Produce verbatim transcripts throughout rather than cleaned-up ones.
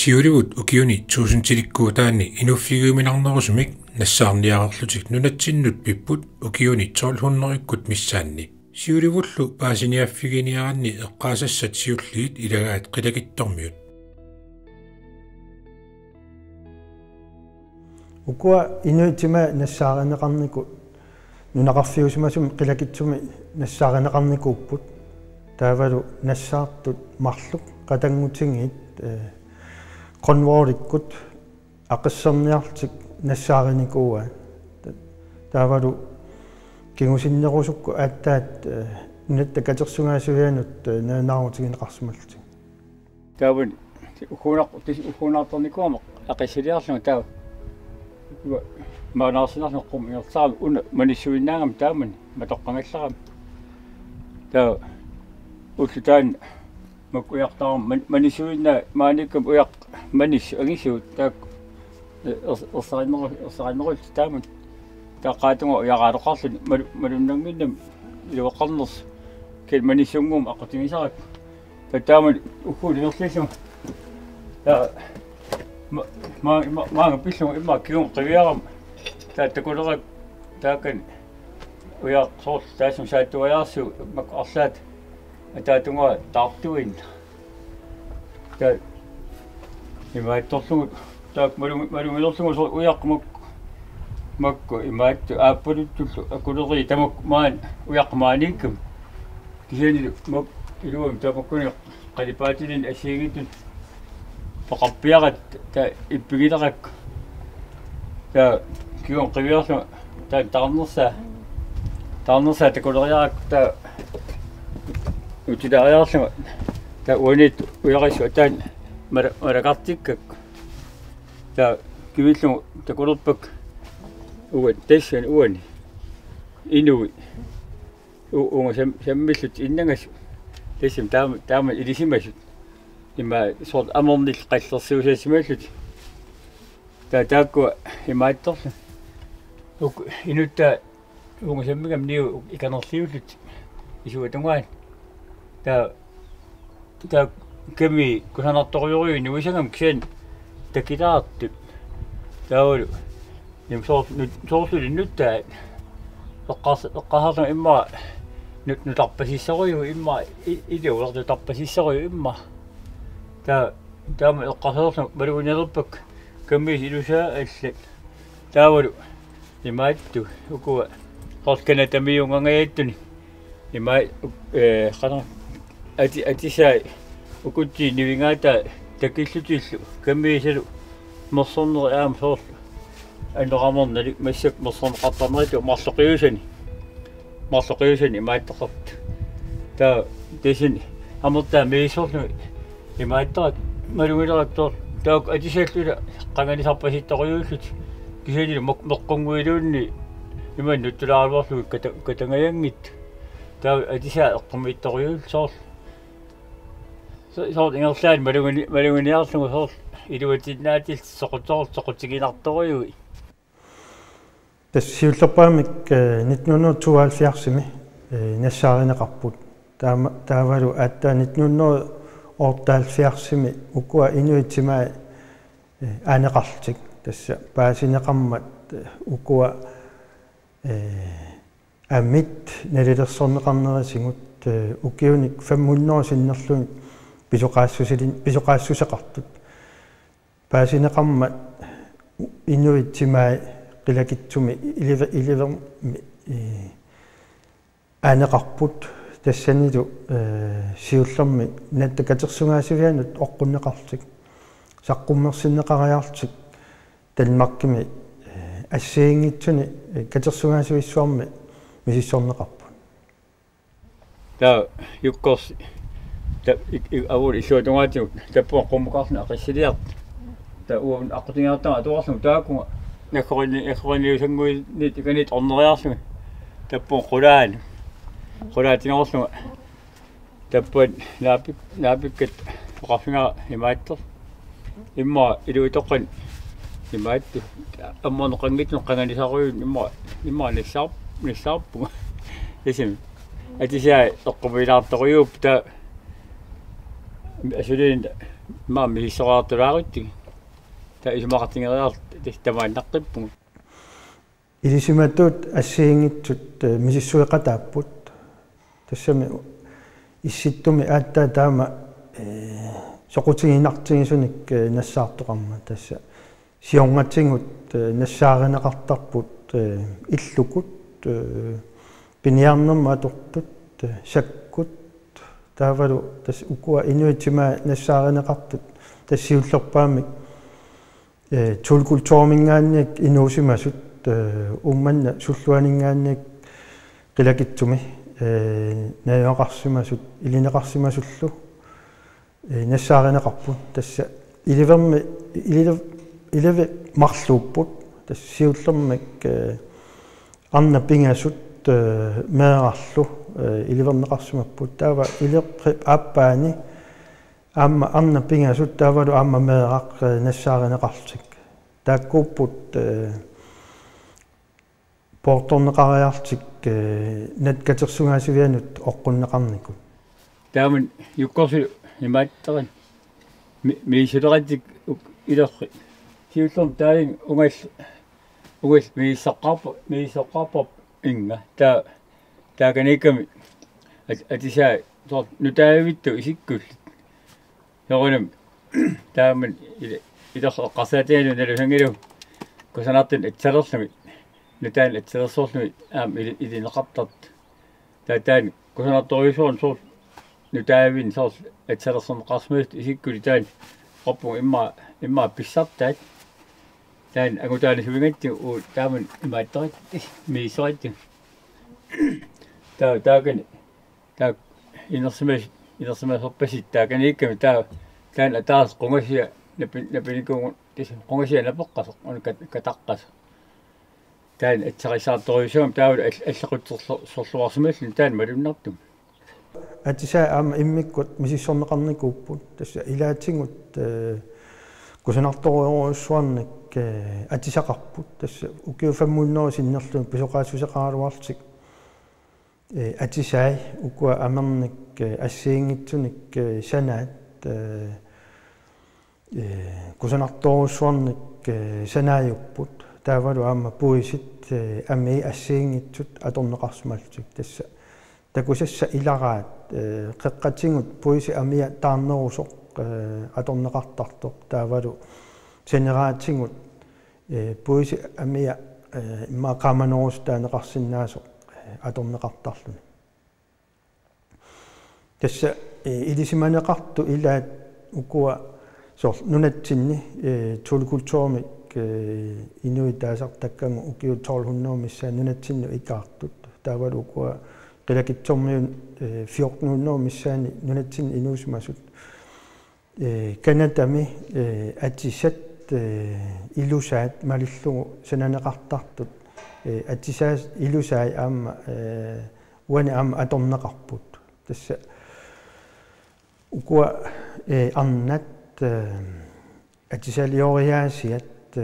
Siulivut ukiuni tuusintilikkuutaani inuuffigiuminarnerusumik nassaarniarlutik nunatsinnut pipput ukiuni tolv hundredekkut missaanni. Siulivullu paasiniaaffiginiaranni eqqaasassat siulliit ilagaat qilakitsormiut. Ukua inuit timaat nassaarineqarnikut nunaqarfiusimasumi qilakitsumi nassaarineqarnikuupput. Taavalu nassaartut marluk qatanngutigiit, eh, grønvoglikkut aqisserniarlutik nassaarinikuuaat. Ta-, taavalu kingusinnerusukkut aatsaat, eh, Nunatta Katersugaasivianut, eh, nalunaarutigineqarsimallutik. Taavani ugguunaq-, tis-, ugguunaartarnikuugama aqissiliarlunga taava. Uanga maanaarsinarlunga qummut ingerlaarama una manissuinnaagama taamani matoqqagallarama. Taava ulloq taanna makku ujartaarama man-, manissuinnaa maaniikkami ujaq manissut angisuut taakku, eh, ers-, ersarinneru-, ersarinnerullutik taamani. Taava qaatunga ujaraaloqarluni malu-, malunnannginnami iluaqarnersoq. Kisianni manissunnguamik aqqutigisarakku. Taava taamani ugguuna ingerlallunga. Taava ma-, ma-, ma-, maanga pillunga immaqa kingumut qiviarama. Taava takulerakku taakkani ujaq soorlu taassuma saattuajaarsuuvoq makku arlaata ataatungaa taartuinnaq. Taava imaattorlugu taakku malugi-, malugilerlugu soorlu ujaq makku, makku imaattut aappaluttullu akulerii tamakku maani ujaq maaniikkami. Kisiannili makku iluamik tamakkuninnga qalipaatinik assigiinngitsunik peqarpiaratta taava ippigilerakku. Taava kingumut qiviarlunga taanna taarnersaa, taarnersaa takuleriarakku taava utilaariarlunga taava uaniittut ujarissut ataani mala-, malakartikkakku. Taava kivillugu takulerpakka uani, tassani uani. Inui. U-, uunga sam-, sammillutik innangasut. Tassami taama, taama ilisimasut. Ima soorlu amernillu qallersiusassimallutik. Taava taakkua imaattorlugit. Uk-, inuttaa uunga sammingama niu ikanerliullutik. Isuata tungaani. Taava taava kamiit kusanartorujorujuit nuisagami kisianni takilaartut. Taavalu. Nim soor-, nut-, soorluli nuttaa. Eqqars-, eqqarsarlunga immaqa nut-, nutarpasissorujuk immaqa i-, iluarlutarpasissorujuk immaqa. Taava, taama eqqarsarlunga maluginialerpakka kamiisa ilusaa allat. Taavalu. Imaattut, ukua, soorlu Canadamiuunngangajattunik. Ima, eh, qanoq, ati-, atisai, ukutsinnut nivingaataa, takillutillu, kamiisalu, mersornerit aamma soorlu. Annoramernerit massakkut mersorneqartarneritut marloqiusanik. Marloqiusanik imaattoqartut. Taava, tassani, amertaa misissorlugit. Imaattoq malugilerakku soorlu taakku atisaallu ila qanganisarpasittorujuullutik kisiannili mak-, meqqunnguiluunniit imannak nuttulaaraluarlugit kata-, katangajanngitsut. Taava atisaat eqqumiitsorujuullutik soorlu. So-, soorlu ingerlaannaq malugini-, maluginiarlugu soorlu iluatinnaatillutik soqut-, soorlu soqutiginartorujuit. Tassa siullerpaamik, eh, nitten hundrede tooghalvfjerdsimi, eh, nassaarineqarput. Taama, taavalu aatsaat nitten hundrede otteoghalvfjerdsimi ukua inuit timaat, eh, aaneqarlutik. Tassa paasineqarmat, eh, ukua, eh, amit nalilersorneqarnerisigut, eh, ukiunik fem hundrede sinnerlugit pisoqaassusilin-, pisoqaassuseqartut. Paasineqarmat inuit timaat qilakitsumi ilive-, ilivermi, eh, aaneqarput tassanilu, eh, siullermik Nunatta Katersugaasivianut oqqunneqarlutik saqqummersinneqariarlutik Danmarkimi, eh, assigiinngitsuni, eh, katersugaasivissuarmi misissorneqarput. Taava Jukkorsi Ta-, ik-, ik-, avuun illuatungaatigut, tappavani qummukarluni aqissiliartoq. Taava uanga aqqutigiartagara atuarlugu taakkununnga. Nakkorinni, nakkorinniusannguit ikaniit orneriarlugit. Tappavani qulaani. Qulaatigoorlunga. Tappavani naapik-, naapikkat oqarfigara imaattoq. Immaqa iluitoqqani imaattoq. Ammarneqanngitsunik qanganisarujuuvoq immaqa, immaqa nassaar-, nassaarpunga. Isimi. Atisai eqqumiilaartorujuupput taava asuliinnaq immaqa misissoraartulaarutsigit. Taava isumaqartigeriarluta tassa tamaannaqqippunga. Ilisimatuut assigiinngitsut, eh, misissueqataapput. Tassami Issittumi aatsaat taama, eh, soqutiginartigisunik, eh, nassaartoqarmat tassa. Siornatigut, eh, nassaarineqartarput, eh, illukut, eh, piniarnermut atortut, eh, sakkut, taavalu tassa ukua inuit timaat nassaarineqartut tassa siullerpaamik, eh, Thulekulturiminngaanniit inuusimasut, eh, Uummannap sulluaninngaanniit qilakitsumi, eh, najugaqarsimasut, ilineqarsimasullu, eh, nassaarineqarput. Tassa ilivermi, iliv-, ilivit marluupput. Tassa siullermik, eh, arnat pingasut, eh, meerarlu, eh, iliverneqarsimapput. Taava ileqqip aappaani aamma arnat pingasut taavalu aamma meeraq, eh, nassaarineqarlutik. Taakkuupput, eh, poortorneqariarlutik, eh, nat katersugaasivianut oqqunneqarnikut. Taamani jukkorsilu imaattoq. Mi-, misissuleqatik uk-, ilerri. Siullermik taanna ungal-, ungallit misissoqqaarpa-, misissoqqaarparput innga. Taa-, taakaniikkami at-, atisai soorlu nutaavittut isikkullit. Soorunami taamani ile-, ilerri eqqarsaatigalugu nalusanngilagut kusanartunik atsalerlugit. Nutaanik atsalersorlugit aamma ili-, ilineqartartut. Taava taanna kusanartorujussuarnik soorlu nutaavinik soorlu atsalersorneqarsimasut isikkullit taanna oqarpunga immaqa, immaqa pissartaat. Taanna angutaanasuigatsigu uagut taamani imaattoqatsigu, misissoqatsigu. Taava taakani, taakku inersimas-, inersimasorpassuit taakaniikkami taava, taanna ataaseq qungasia napi-, napinikuuvugut tassa qungasia napeqqasoq, una kat-, kataqqasoq. Taanna atsarissaartorujussuugami taavalu all-, allaqutsersorluarsimalluni taanna malunnartumik. Atisai aamma immikkut misissorneqarnikuupput. Tassa ilaatigut, eh, kusanartorujussuarnik, eh, atisaqarput. Tassa ukiut femhundrede sinnerlugit pisoqaassuseqaraluarlutik, eh, atisai ukua amernik, eh, assigiinngitsunik, eh, sanaat, eh, eh, kusanartorujussuarnik, eh, sanaajupput. Taavalu aamma puisit, eh, amii assigiinngitsut atorneqarsimallutik. Tassa takusassat ilagaat, eh, qeqqatigut puisit amia taarnerusoq, eh, atorneqartartoq. Taavalu saneraatigut, eh, puisit amia, eh, immaqa qaamanerusoq taaneqarsinnaasoq, eh, atorneqartarluni. Tassa, eh, ilisimaneqartut ilaat ukua soorlu nunatsinni, eh, Thulekulturimik, eh, inuit taasartakkagut ukiut tolv hundrede missaanni nunatsinnut ikaartut. Taavalu ukua qilakitsormiut, eh, fjorten hundrede missaanni nunatsinni inuusimasut. Eh, Canadami, eh, atisat, eh, ilusaat malillugu sananeqartartut, eh, atisaat ilusai aamma, eh, uani aamma atorneqarput. Tassa ukua, eh, arnat, eh, atisalioriaasiat, eh,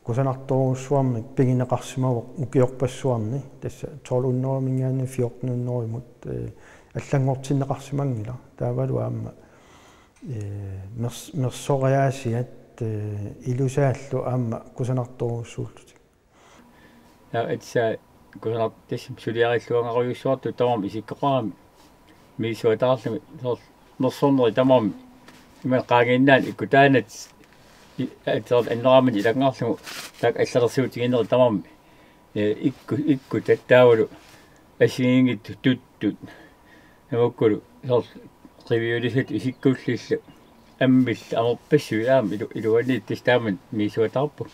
kusanartorujussuarmik pigineqarsimavoq ukiorpassuarni, tassa tolv hundrede-minngaanniit fjorten hundrede-mut, eh, allanngortinneqarsimanngilaq. Taavalu aamma, eh, mers-, mersoriaasiat, eh, ilusaallu aamma kusanartorujussuullutik. Taava atisai kusanartut tassami suliarilluagarujussuartut tamarmik isikkoqarami misissuataarlugit soorlu nersornerit tamarmik ima qaangiinnaat ikkutaannatik i-, atisat anneraammik ilanngarlugu taakku allalersuutiginerit tamarmik, eh, ikku-, ikkutat taavalu assigiinngitsut tuttut tamakkulu soorlu qiviulisat isikkullillu ammillu amerpassuit aamma ilu-, iluaniittut taamani misissuataarput.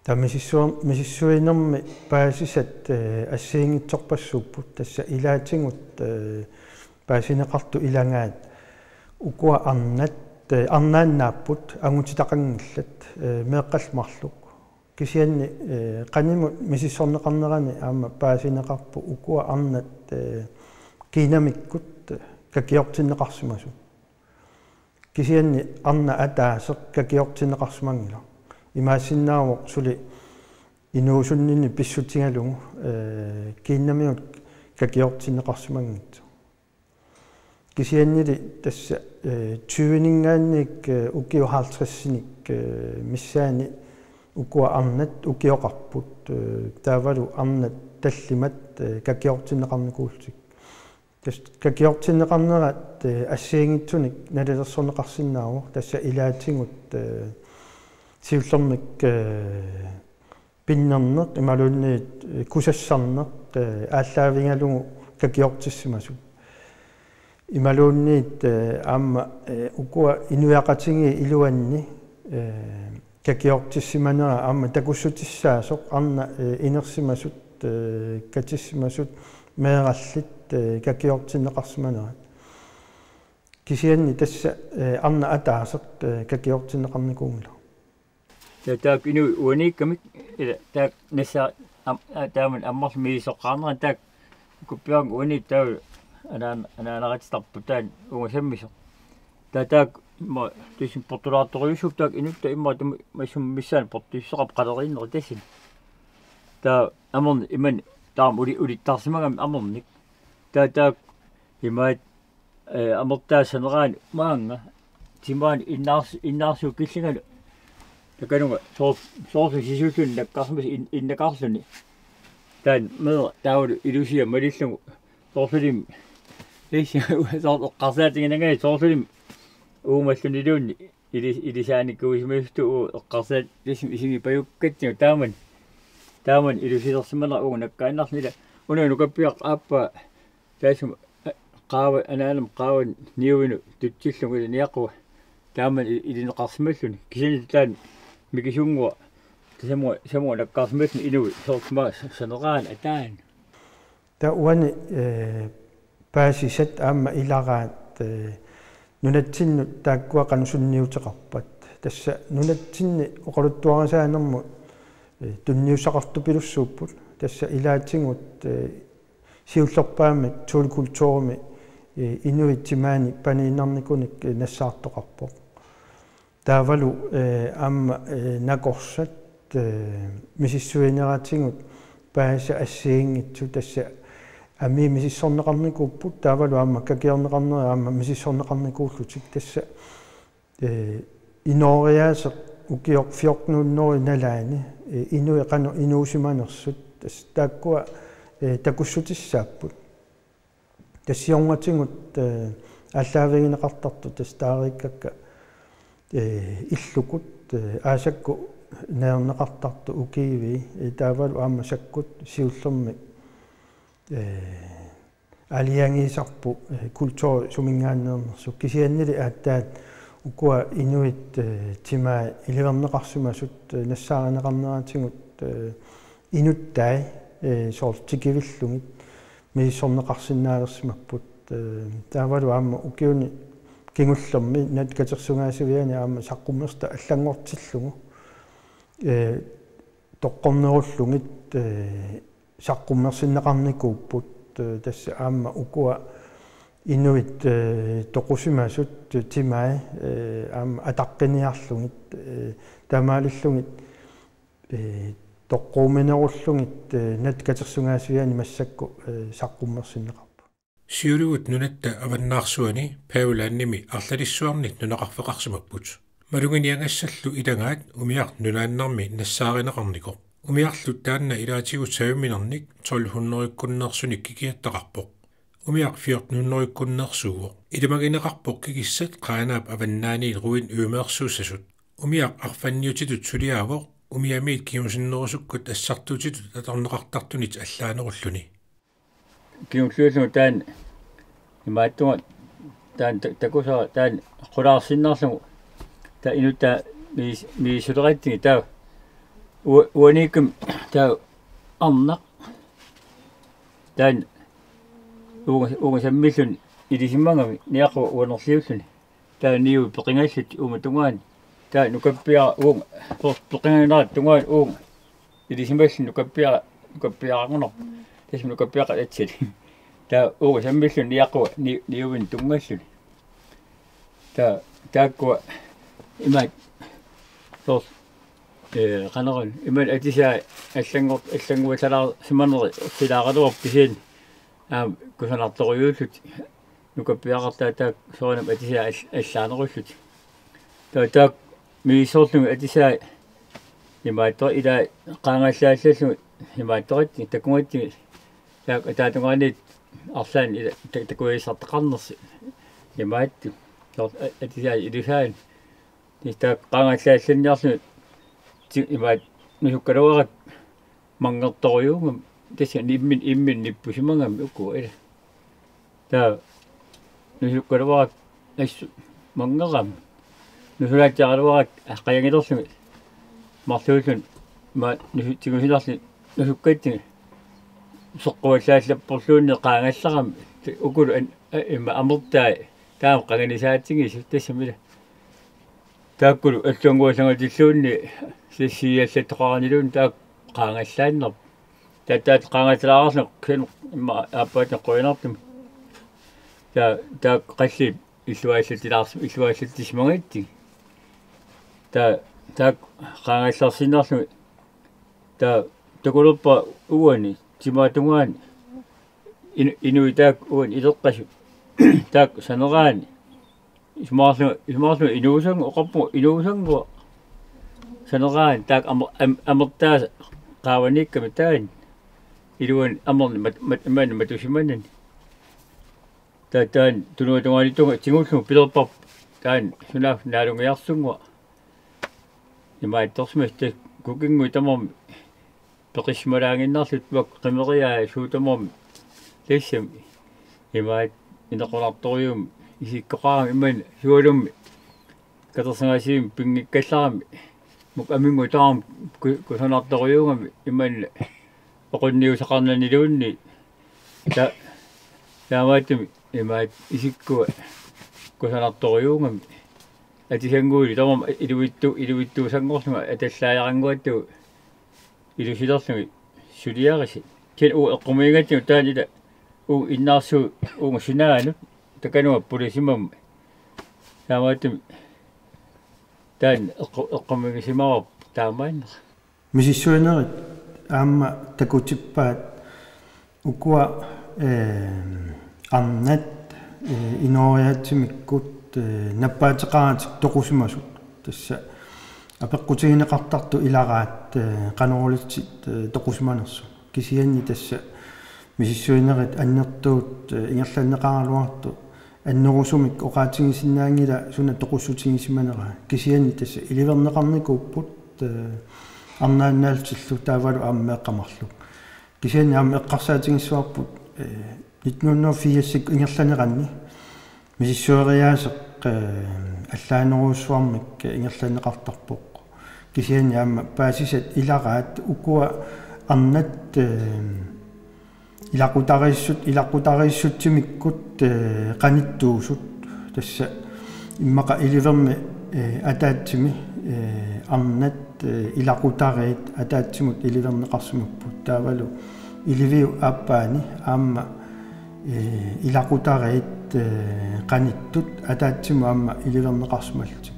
Taava misissuer-, misissuinermi paasisat, eh, assigiinngitsorpassuupput, tassa ilaatigut, eh, paasineqartut ilagaat ukua arnat, eh, arnaannaapput angutitaqanngillat, eh, meeqqallu marluk. Kisianni, eh, qanimut misissorneqarnerani aamma paasineqarpoq ukua arnat, eh, kiinamikkut, eh, kakiortinneqarsimasut. Kisianni arnat ataaseq kakiortinneqarsimanngilaq. Imaassinnaavoq suli inuusunninni pissutigalugu, eh, kiinamigut kakiortinneqarsimanngitsut. Kisiannili tassa, eh, tyveninngaanniit, eh, ukiut halvtredsinik, eh, missaanni ukua arnat ukioqarput, eh, taavalu arnat tallimat, eh, kakiortinneqarnikuullutik. Tassa kakiortinneqarnerat, eh, assigiinngitsunik nalilersorneqarsinnaavoq, tassa ilaatigut, eh, siullermik, eh, pinnerneq imaluunniit, eh, kusassarneq, eh, aallaavigalugu kakiortissimasut. Imaluunniit, eh, aamma, eh, ukua inuiaqatigiit iluanni, eh, kakiortissimanera aamma takussutissaasoq arnat, eh, inersimasut, eh, katissimasut meerallit, eh, kakiortinneqarsimanerat. Kisianni tassa, eh, arnat ataaseq, eh, kakiortinneqarnikuunngilaq. Taava taakku inuit uaniikkamik, ila, taakku nassaa-, am-, aa, taamani ammarluni misissoqqaarnerani taakku ukuppiarnga uaniit taava anaan-, anaanaratitarput taanna uunga sammisoq. Taava taakku immaqa tassa portulaartorujussuupput taakku inuttut immaqa tamaasa missaani portussaqarput qaleriinnerit tassani. Taava amernik imannak taama uli-, ulittarsimagami amernik. Taava taakku imaat, eh, amertaa saneraani maanga timaani innaars-, innaarsuup killingalu takanunga soor-, soorlu sisulluni nakkarsimasoq in-, innakarluni. Taanna meeraq taavalu ilusia malillugu soorlulimi. Tassa soorlu eqqarsaatiginagit soorlulimi uumalluniluunniit ili-, ilisaanikuusimasutut uu eqqarsaat tassami isigipajukkatsigit taamani. Taamani ilusilersimanera uunga nakkaannarluni ila una nukappiaq aappaa taassuma, eh, qaava anaanama qaavanut niuinut tutsillugu ila niaqua. Taamani i-, ilineqarsimalluni. Kisianni taanna mikisunnguaq tassami, tassami nakkarsimalluni inuit soorlu tamaasa sa-, saneraani ataani. Taava uani, eh, paasisat aamma ilagaat, eh, nunatsinnut taakkua qanoq sunniuteqarpat. Tassa nunatsinni oqaluttuarisaanermut, eh, tunniussaqartupilussuupput. Tassa ilaatigut, eh, siullerpaamik Thulekulturimi, eh, inuit timaani paniinnarnikunik, eh, nassaartoqarpoq. Taavalu, eh, aamma, eh, nakorsat, eh, misissuineratigut paasisat assigiinngitsut tassa amii misissorneqarnikuupput, taavalu aamma kakiorneqarneri aamma misissorneqarnikuullutik tassa, eh, inooriaaseq ukioq fjorten hundrede nalaani, eh, inuit qanoq inuusimanersut tassa taakkua, eh, takussutissaapput. Tassa siornatigut, eh, aallaavigineqartartut tassa taariikkakka, eh, illukut, eh, aasakkut najorneqartartut ukiivii, eh, taavalu aamma sakkut siullermik, eh, aalajangiisarput, eh, kulturi suminngaanneernersoq. Kisiannili aatsaat ukua inuit, eh, timaat iliverneqarsimasut, eh, nassaarineqarneratigut, eh, inuttai, eh, soorlu tikivillugit misissorneqarsinnaalersimapput. Eh, taavalu aamma ukiuni kingullermi Nunatta Katersugaasiviani aamma saqqummersitaq allanngortillugu, eh, toqqornerullugit, eh, saqqummersinneqarnikuupput, eh, tassa aamma ukua inuit, eh, toqusimasut, eh, timai, eh, aamma ataqqiniarlugit, eh, taamaalillugit, eh, toqquuminerullugit, eh, Nunatta Katersugaasiviani massakkut, eh, saqqummersinneqarput. Siulivut nunatta avannaarsuani Pavelandimi arlalissuarnit nunaqarfeqarsimapput. Maluginiagassallu ilagaat umiaq nunaannarmi nassaarineqarnikoq. Umiarlu taanna ilaatigut saviminernik tolv hundredekkunneersunik kikiattaqarpoq. Umiaq fjorten hundredekkunneersuuvoq. Ilimagineqarpoq kikissat Qaanaap avannaaniit ruin ømeersuussasut. Umiaq arfanniutitut suliaavoq, umiamiit kingusinnerusukkut assartuutitut atorneqartartunit allaanerulluni. Kingulliullugu taanna imaattunga taanna ta-, takusara taanna qulaarsinnarlugu taava inuttaa mis-, misissuleqatsigit taava u-, uaniikkami taava arnaq taanna uunga, uunga sammilluni ilisimagami niaqua uanerliulluni. Taava niui peqingallutik uuma tungaani. Taava nukappiaraq uunga, pe-, peqinganerat tungaani uunga ilisimalluni nukappiaraq, nukappiaraqarnarpoq. Tassa nukappiaqqat atisat. Taava uunga sammilluni niaqua ni-, niuinnut tunngalluni. Taava taakkua imaat soorlu, ee, qanoruna, imaat atisai allanngor-, allannguallaalaarsimaneri ersilaaraluarput kisianni aamma kusanartorujuullutik nukappiaqartaat taakku soorunami atisai all-, allaanerullutik. Taava taakku misissorlugit atisai imaattoq ilai qaangallaallallugit imaattoqatik takugatik taakku ataatungaaniit arlaannik ila ta-, takuissartaqarnersut imaattut. Soorlu a-, atisai ilisaanni. Tassa taakku qaangallaallanniarlugit ti-, imaat nusukkaluarakku manngertorujuugami tassa imminut, imminut nippusimagami ukua ila. Taava nusukkaluarakku assut manngerami. Nusulaatsiaraluarakku qajangilerlugit marluulluni imaat nusu-, tigusinarlugit nusukkatsigu seqquallaallapporluunniit qaangallarami. Ukulu an-, a-, ima amertai taama qanganisaatigisut tassami ila. Taakkulu allannguallangatilluunniit sissiallattoqaraniluunniit taakku qaangallaannarput. Taava taakku qaangallalaarlugit kisianni immaqa aappaattut qujanartumik. Taava taakku qalliit illuallattilaars-, illuallattissimagatsigu. Taava taakku qaangallarsinnarlugit. Taava takulerpara uani timaatungaani inu-, inuit taakku uani ileqqasut taakku saneraanni. Isumaqarlunga, isumaqarlunga inuusannguaq, oqarpunga inuusannguaq. Saneraanni taakku amer-, am-, amertaasa qaavaniikkami taanna. Iluani amernik mat-, mat-, imaanni matusimanani. Taava taanna tunuatungaani tunga tigullugu pilerparput taanna sunaaffa naalungiarsunnguaq. Imaattorsimasut tassa kukinnguit tamarmik peqissimalaannginnarlutik uagut qimeriaat suut tamarmik tassami imaat inequnartorujummik isikkoqarami imaanni sualummik katersugaasivimmik pinngikkallarami mukaminngu taarmi ku-, kusanartorujuugami imaanni oqunniusaqarnaniluunniit. Ta-, taamaattumik imaat isikkua kusanartorujuugami. Atisannguit tamarmik ilivitsu-, ilivitsuusanngorlugit atallaajarannguatsigu ilusilerlugit suliarisat. Kisianni uagut eqqumiigatsigu taanna ila uunga innaarsuup uunga sinaanut takanunga pulisimammat. Taamaattumik taanna eqqu-, eqqumiigisimavarput taamaannera. Misissuinerit aamma takutippaat ukua, ee, arnat, ee, inooriaatsimikkut, ee, nappaateqaratik toqusimasut. Tassa apeqqutigineqartartut ilagaat, ee, qanorluunniit, ee, toqusimanersut. Kisianni tassa misissuinerit annertuut, ee, ingerlanneqaraluartut annerusumik oqaatigisinnaanngillat suna toqussutigisimanera. Kisianni tassa iliverneqarnikuupput, ee, arnaannaallutillu taavalu aamma meeqqat marluk. Kisianni aamma eqqarsaatigissavarput, ee, nitten hundrede og firs ingerlaneranni misissueriaaseq, ee, allaanerujussuarmik ingerlanneqartarpoq. Kisianni aamma paasisat ilagaat ukua arnat, ee, ilaqutariissut-, ilaqutariissutsimikkut, ee, qanittuusut. Tassa immaqa ilivermi, ee, ataatsimi, ee, arnat, ee, ilaqutariit ataatsimut iliverneqarsimapput. Taavalu iliviup aappaani aamma, ee, ilaqutariit, ee, qanittut ataatsimut aamma iliverneqarsimallutik.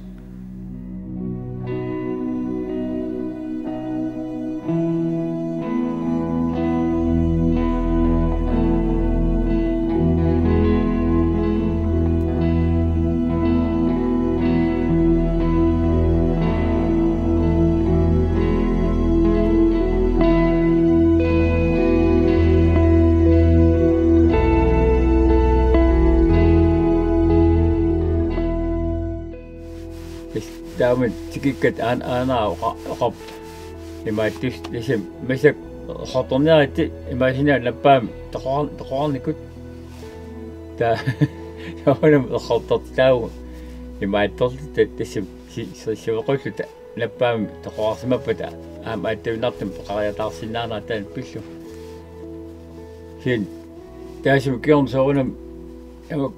Taama tikikkatta aan-, aanaa oqa-, oqarpoq. Imaattussaq tassa massakkut eqqortorniaritsi imaassinnaavoq nappaamik toqorar-, toqorarnikut. Taava soorunami eqqortortitaavugut. Imaattorluta tassa si-, si-, sivequlluta nappaamik toqorarsimappata aamma aatsaannartumik peqariataarsinnaanerat taanna pillugu. Kisianni taassuma kingorna soorunami aamma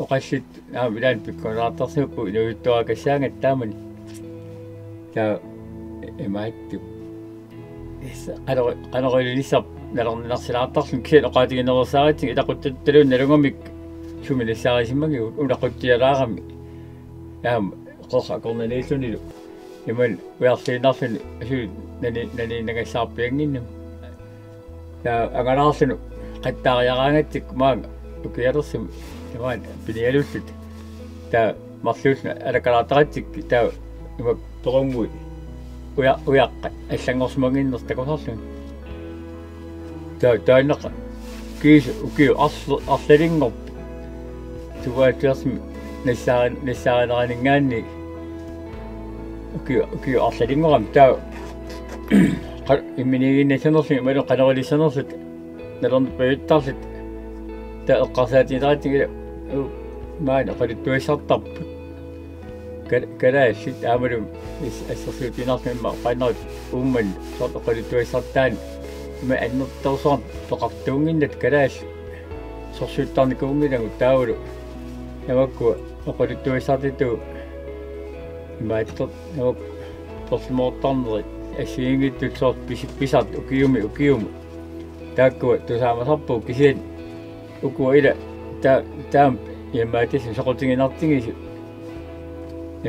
oqallit aamma ilaanni pikkunartarsimappugut inuusuttuarakassaangat taamani. Taava imaattoq. Is-, qanoq-, qanoqilunissaq nalorninarsilaartarluni kisianni oqaatiginerussaaratsigit ilaquttatut taluunniit nalugamik sumi nassaarisimagigut una quttialaarami. Aamma qerra akornanniillunilu. Imannak ujarliinnarluni asuli nani-, naniinnagassaarpiannginnami. Taava angalaarluni qattaariaraangatsigu maanga ukialersumi imaannak pinialulluta. Taava marluulluni alakkalaartaratsigu taava imak toqunngui uja-, ujaqqat allanngorsimannginnersut takusarlugit. Taava taannaqa kiisa ukiut arl-, arlalinngorput. Tooghalvfjerdsimi nassaari-, nassaarineraaninngaanniit ukiut, ukiut arlalinngorami taava qa-, imminiiginnassanerlugit imaluunniit qanoq ilissanerluta nalornippajuttarluta. Taava eqqarsaatigineqartarput ila u-, maani oqaluttuassartarput. Kal-, kalaallit aammalu is-, assersuutigiinnarlugit immaqa oqaannarluta Uummannap soorlu oqaluttuassartaani ima annertoorsuarmik peqartuunnginnata kalaallit sorsuuttarnikuunngilagut taavalu. Tamakkua oqaluttuassartitut imaattoq tamakkua torlumoortarnerit assigiinngitsut soorlu pisi-, pisartut ukiumi ukiumi. Taakkua tusaamasarput kisianni ukua ila ta-, taama imaattoq soqutiginartigisoq.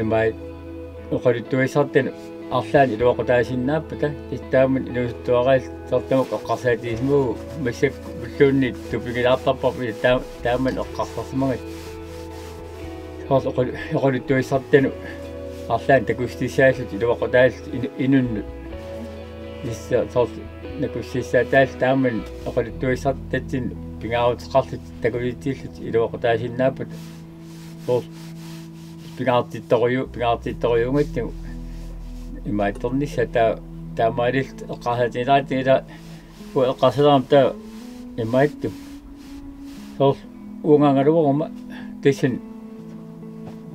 Imaattoq oqaluttuassartanut arlaannik iluaqutaasinnaappata, tassa taamani inuusuttuaraalluta soorlu tamakku eqqarsaatigisimavagut massakkut ulluunniit tupigilaartarparput ila taa-, taamani eqqarsarsimagatta. Soorlu oqal-, oqaluttuassartanut arlaannik takussutissaalluta iluaqutaalluta inu-, inunnut. Tassa soorlu nakussutissaalluta taamani oqaluttuassartatsinnut pingaaruteqarluta takutilluta iluaqutaasinnaappata. Soorlu pingaartittoruju-, pingaartittorujuugatsigu imaattornissaa taa-, taamaalilluta eqqarsaatigilaarluta ila uanga eqqarsalerama taava imaattoq. Soorlu uangaagaluaruma tassani,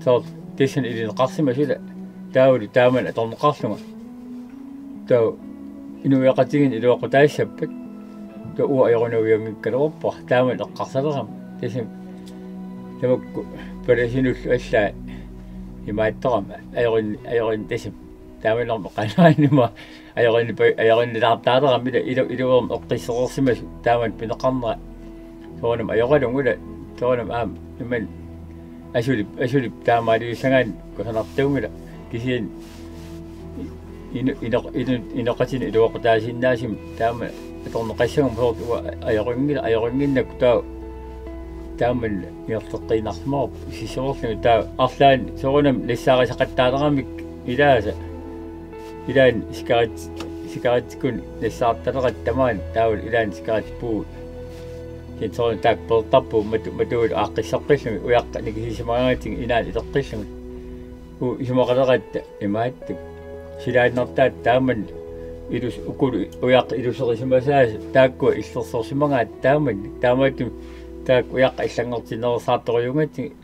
soorlu tassani ilineqarsimasoq ila taavalu taamani atorneqarlunga. Taava inuiaqatigiinni iluaqutaassappat. Taava uanga ajorunavianngikkaluarpara taamani eqqarsalerama. Tassami tamakku palasinullu allaat imaattorama ajorun-, ajorun tassami. Taamanermi qanaanima ajorunnipa-, ajorunnilaartaalerama ila ilu-, iluarmi eqqissereersimasoq taamani pineqarnera. Soorunami ajoralugu ila, soorunami aamma imannak asulip, asulip taamaaliussagaanni kusanartuunngilaq kisianni inu-, inoq-, inu-, inoqatinik iluaqutaasinnaasumik taama atorneqassaguma soorlu uanga ajorunngila-, ajorunngilakka taava taamani ingerlateqqiinnarsimavarput sissuerlugit taava arlaanni soorunami nassaarisaqattaaleramik ilaasa. Ilaanni sikarit-, sikaritsikkut nassaartaleratta tamaani taavalu ilaanni sikaritsipput. Kisianni soorunami taakku peertarput matu-, matualu aaqqissoqqillugit ujaqqat nikisisimagaangatsigit ilaanni ileqqillugit. Uu isumaqaleratta imaattoq. Silaannartaat taamani ilus-, ukulu ujaqqat iluserisimasaat taakkua illersorsimagaat taamani. Taamaattumik taakku ujaqqat allanngortinnerusaartorujuugatsigit.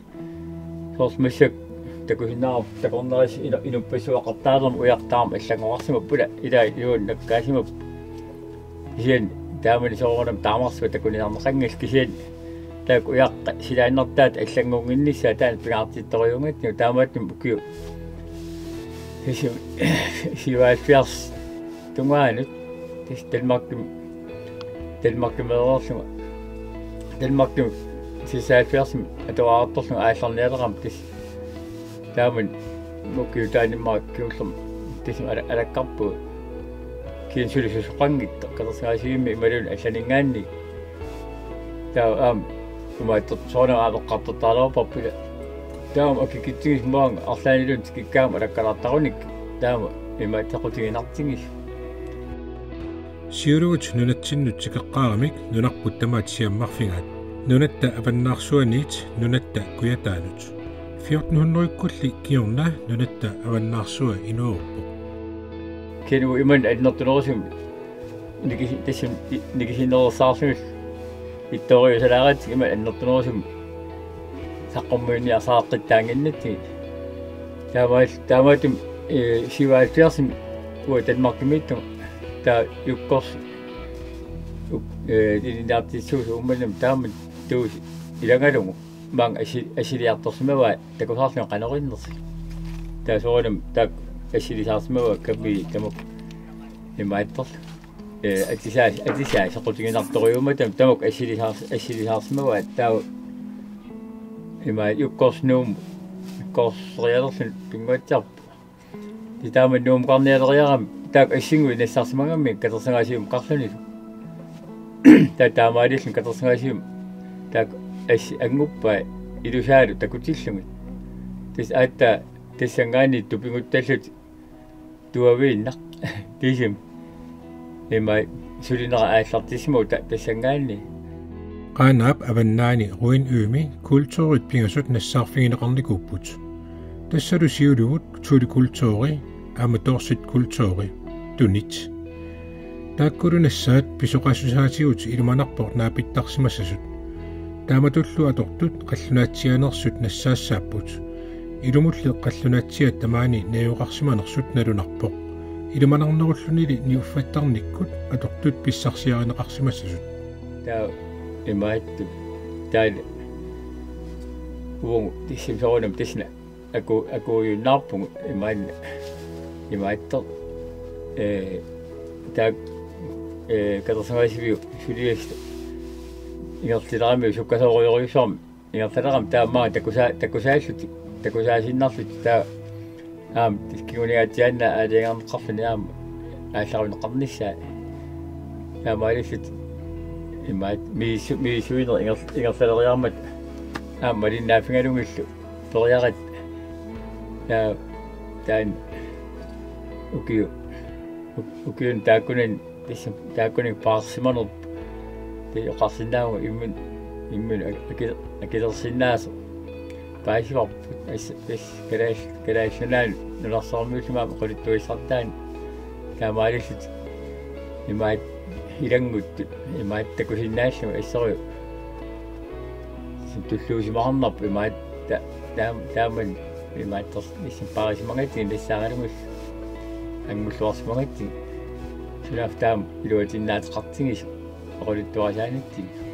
Soorlu massakkut takusinnaavarput takornarissat inu-, inuppassuaqartaalermat ujaqqat taama allanngoqarsimapput ila ilaa iluanni nakkaasimapput. Kisianni taamani soorunami taamarsuaq takuniarneqanngilaq kisianni taakku ujaqqat silaannartaat allanngunnginnissaat taanna pingaartittorujuugatsigu taamaattumik ukiut. Tassa syvoghalvfjerds tungaanut tassa Danmarkimi, Danmarkimeereerlunga. Danmarkimi seksoghalvfjerdsimi atuarartorlunga aallarnialerama tassa. Taamani ukiutaanimmaa kingullermi tassami ala-, alakkarpugut. Kisianni suli susoqanngitsoq katersugaasivimmik imaluunniit allaninngaanniit. Taava aamma imaattoq soorunami aamma eqqartortaraluarparput ila. Taava aamma akikitsigisumik maanga arlaanniluunniit tikikkaangama alakkalaartarunikkit. Taava imaattoq soqutiginartigisoq. Siulivut nunatsinnut tikeqqaaramik nunarput tamaat siammarfigaat. Nunatta avannaarsuaniit nunatta kujataanut. Fjorten hundredekkulli kingorna nunatta avannaarsua inueruppoq. Kisianni uagut imannak annertunerusumik nikisi-, tassami i-, nikisinerusaarlugit ittooriusalaaratsigu imannak annertunerusumik saqqummiunniarsariaqqittaannginnatsigit. Taamaal-, taamaattumik, ee, syvoghalvfjerdsimi uanga Danmarkimiittunga taava Jukkers-, Juk-, ee, ilinniartitsisuusoq Uummannamut taamani Tuusi ilagalugu. Maanga assi-, assiliartorsimavaa takusaarlunga qanoq innersoq. Taava soorunami taakku assilisaarsimavaa kapi tamakku imaattorlu. Ee, atisaa-, atisaa soqutiginartorujuummat tamakku assilisaar-, assilisaarsimavaa taava imaattoq jukkorsunuum jukkorsorialerluni pinnguatsiarpoq. Tassa taama Nuummukarnialeriarami taakku assinguit nassarsimagamminnik katersugaasivimmut qarlunilu. Taava taamaalilluni katersugaasivimmut taakku assit anguppaa ilusaalu takutillugit. Tassa aatsaat tassanngaanniit tupiguttallutik tuaviinnaq. Tassa ima sulinera aallartissimavoq ta-, tassanngaanniit. Qaanaap Avannaani Ruin Ø-mi kulturit pingasut nassaarfigineqarnikuupput. Tassalu siulivut Thule kulturi aamma Dorset kulturi, tunit. Taakkulu nassaat pisoqaassusaatigut ilumanarpoq naapittarsimassasut. Taamatullu atortut qallunaatsiaanersut nassaassaapput. Ilumulli qallunaatsiaat tamaani najugaqarsimanersut nalunarpoq. Ilumanarnerullunili niuffattarnikkut atortut pissarsiarineqarsimassasut. Taava imaattoq. Taava uagut tassami soorunami tassani aku-, akuujunnaarpugut imaanna. Imaattoq. Ee, taakku, ee, katersugaasiviup suliassaq ingerlaleramiuk sukkasoorujorujussuarmik ingerlalerami taava maanga takusaa-, takusaallutik, takusaasiinnarlutik taava aamma tassa kingunigaatsiaannaq aalajangerneqarluni aamma aallarunneqarnissaa. Taamaalillutik imaattoq misissu-, misissuineq inger-, ingerlaleriarmata aamma malinnaaffigalugillu periaratta. Taava taanna ukiu-, uk-, ukiuni taakkunani tassa taakkunani paarsimanerput. Tassa oqarsinnaavugut imminut, imminut ak-, aki-, akilersinnaasoq paasivarput. Tassa, tassa Kalaal-, Kalaallit Nunaanni nunarsuarmiullunga aamma oqaluttuassartaani taamaalillutik imaattoq ilannguttut imaattoq takusinnaallugu assorujuk. Tassa tulluusimaarnarpoq imaattoq ta-, taam-, taamani imaattoq tassa paarisimagatsigit nassaariarlugit anngulluarsimagatsigit. Sunaaffa taama iluatinnaateqartigisoq oqaluttuarisaanitsigit.